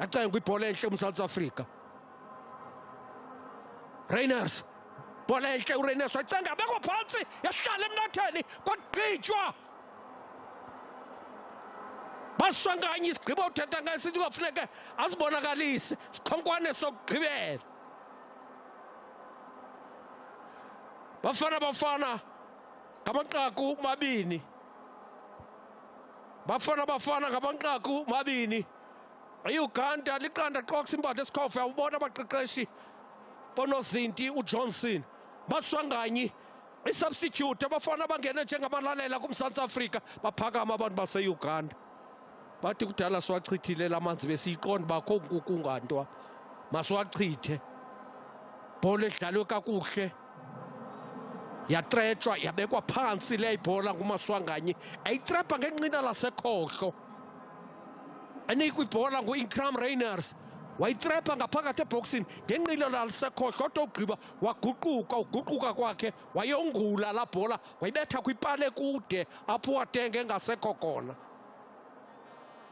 Yacenga ibhola enhle uMzantsi Afrika. Rayners, bhola enhle uRayners wacenga, abekwa phantsi, yahlala emnatheni, kwagqitywa. Baswanganye isigqibo uthetha ngayo sithi kwafuneke azibonakalise sikhonkwane sokugqibela. Bafana Bafana ngamanqaku 2. Bafana Bafana ngamanqaku 2. IUganda liqanda qox imbada esikhofe, awubona abaqeqeshi bonozinti uJohnson. Baswanganyi isubstitute, abafana abangene njengamalalela kuMzantsi Afrika, baphakama abantu baseUganda. Bathi kudala siwachithile lamanzi, besiyiqonda uba kho nkuku nganto apha, masiwachithe. Bhola edlalwe kakuhle, yatretshwa yabekwa phantsi le ibhola nguMaswanganyi, ayitrepa ngenqina lasekhohlo. Enikwa ibhola ngu-Iqraam Rayners, wayitrepa ngaphakathi ebhoksini ngenqina lalisekhohlo, kodwa ugqiba waguquka, uguquka kwakhe wayongula laa bhola, wayibetha kwipale kude apho watenge engasekho khona.